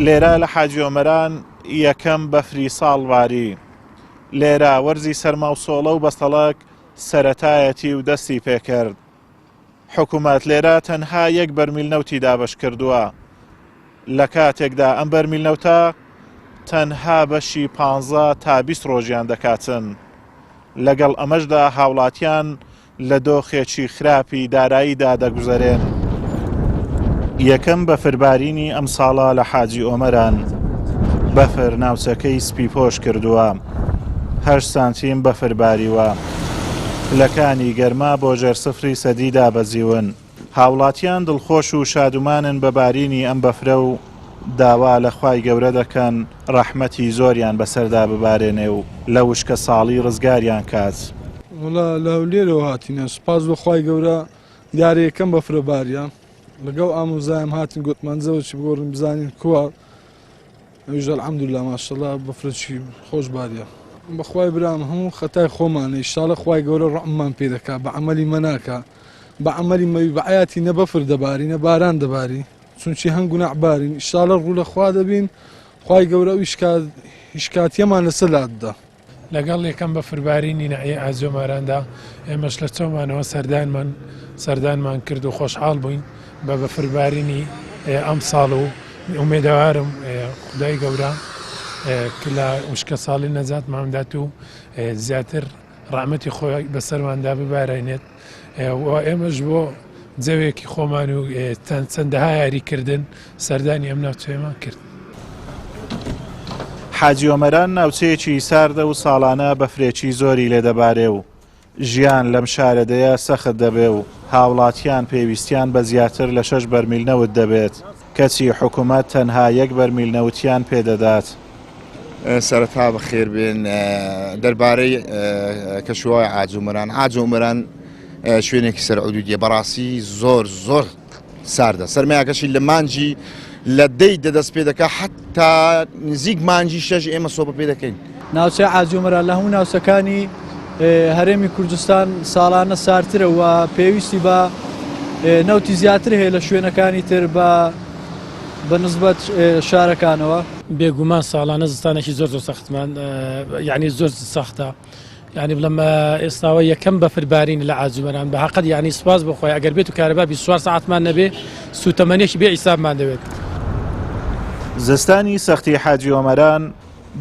لێرە لە حاجی ئۆمەران یەکەم بەفری ساڵ باری. لێرە وەرزی سەرما و سۆڵە و بەستەڵەک سەرەتایەتی و دەستی پێکرد. حکومەت لێرە تەنها یەک بەرمیل نەوتی دابەش کردووە. لە کاتێکدا ئەم بەرمیل نەوتە تەنها بەشی پانزە تا 20 ڕۆژیان دەکاتن. لەگەڵ ئەمەشدا هاوڵاتیان لە دۆخێکی خراپی داراییدا دەگوزەرێن. یەکەم بەفربارینی ئەمساڵە لە حاجی ئۆمەران، بەفر ناوچەکەی سپیپۆش کردووە، هەشت سانتیم بەفر باریوە، پلەکانی گەرما بۆ ژێر سفری سەدی دابەزیون. هاوڵاتیان دڵخۆش و شادومانن بە بارینی ئەم بەفرە و داوا لە خوای گەورە دەکەن ڕەحمەتی زۆریان بەسەردا ببارێنێ و لە وشکە ساڵی ڕزگاریان کات. وەڵا لە هەولێرەوە هاتینە سوپاس بۆ خوای گەورە دیارە یەکەم بەفرە باریە لەگەڵ ئامۆزایم هاتین گوتمان زەوەکی بگۆڕین بزانین کوا ئەویش الحمدلله ماشاءالله بەفرەکی خۆش باریە بەخوای برام هەموو خەتای خۆمانە ئیشاڵە خوای گەورە ڕەحممان پێ دەکا بە عەمەلی مەناکە بە عەمەلی مەوی بە عەیاتی نە بەفر دەباری نە باران دەباری چونکی هەن گوناح بارین ئیشاڵە ڕوو لە خوا دەبین خوای گەورە ئەو ئیشکاتیەمان لەسەر لاددا. لەگەڵ یەکەم بەفربارینی ناحیەی ئاجۆماراندا ئێمەش لە چۆمانەوە سەردانمان سەردانمان کرد و خۆشحاڵ بووین بە بەفربارینی ئەمساڵ و ئومێدەوارم خودای گەورە لە وشکە ساڵی نەجاتمان بدات و زیاتر ڕەحمەتی خۆی بەسەرماندا ببارێنێت و ئێمەش بۆ جەوێکی خۆمان و چەندەها یاریکردن سەردانی ئەم ناوچەیەمان کرد. حاجی ئۆمەران ناوچەیەکی ساردە و ساڵانە بەفرێکی زۆری لێدەبارێ و ژیان لەم شارەدێیە سەخت دەبێ و هاوڵاتیان پێویستیان بە زیاتر لە شەش بەرمیل نەوت دەبێت، کەچی حکومەت تەنها یەک بەرمیل نەوتیان پێدەدات. سەرەتا بەخێربێن دەربارەی کەشوهەوای عاج و مەران عاج و مەران شوێنێکی سەرعودودیە بەڕاستی زۆر زۆر ساردە سەرمایەکەشی لە مانجی لە دەی دەدەست پێ دەکا حتا نزیک مانجی شەش ئێمە سۆپە پێ دەکەین. ناوچەی عاج و مەران لە هەموو ناوچەکانی هەرێمی کوردستان ساڵانە سارترە و پێویستی بە نەوتی زیاتر هەیە لە شوێنەکانی تر بە بە نسبەت شارەکانەوە. بێگومان ساڵانە زستانێکی زۆر زۆر سەختمان یعنی زۆر سەختە یعنی بڵێم ئێستاوە یەکەم بەفر بارین لە عاجومەران بە حەقت یعنی سوپاس بۆ خۆی ئەگەر بێت و کارەبا 24 سەعاتمان نەبێ سوتەمەنیەکی بێ حیسابمان دەوێت. زستانی سەختی حاجی ئۆمەران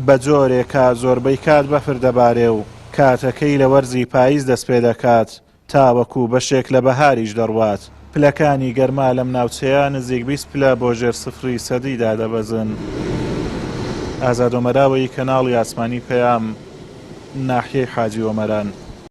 بە جۆرێکە زۆربەی کات بەفر دەبارێ و کاتەکەی لە وەرزی پاییز دەستپێدەکات تاوەکو بەشێک لە بەهاریش دەڕوات، پلەکانی گەرما لەم ناوچەیە نزیک 20 پلە بۆ ژێر سفری سەدی دادەبەزن. ئازاد ئۆمەراوەیی کەناڵی ئاسمانی پەیام، ناحیەی حاجی ئۆمەران.